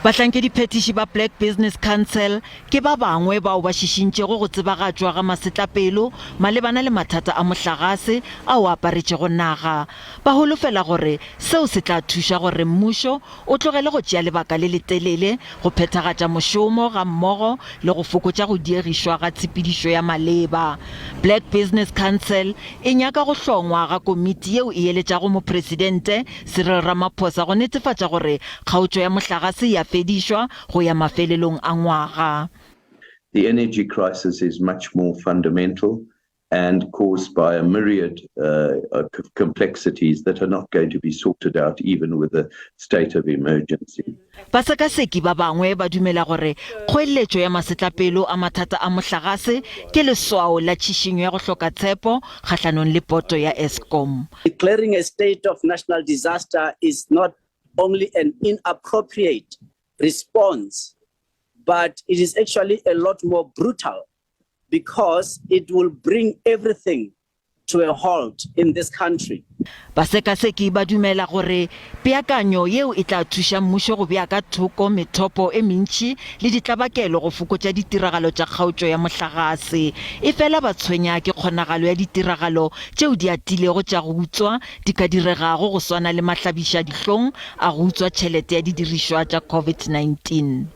Bahlankediphethiši ba Black Business Council ke ba bangwe bao ba šišintšego go tsebagatšwa ga masetlapelo malebana le mathata a mohlagase ao a aparetšego naga. Ba holofela gore seo se tla thuša gore mmušo o tlogele go tšea lebaka le letelele go phethagatša mošomo gammogo le go fokotša go diegišwa ga tshepedišo ya maleba. Black Business Council e nyaka go hlongwa ga komiti yeo e eletšago Mopresidente Cyril Ramaphosa go netefatša gore kgaotšo ya mohlagase e a fedišwa go ya mafelelong a ngwaga. The energy crisis is much more fundamental and caused by a myriad of complexities that are not going to be sorted out even with a state of emergency. Basekaseki ba bangwe ba dumela gore kgoeletšo ya masetlapelo a mathata a mohlagase ke leswao la tšhišinyo ya go hloka tshepo kgahlanong le poto ya Eskom. Declaring a state of national disaster is not only an inappropriate response, but it is actually a lot more brutal because it will bring everything to a halt in this country. Basekaseki ba dumela gore peakanyo yeo e tla thuša mmušo go bea ka thoko methopo e mentši le ditlabakelo go fokotša ditiragalo tša kgaotšo ya mohlagase. Efela ba tshwenya ke kgonagalo ya ditiragalo tšeo di atilego tša go utswa di ka diregago go swana le mahlabišadihlong a go utswa tšhelete ya didirišwa tša COVID-19.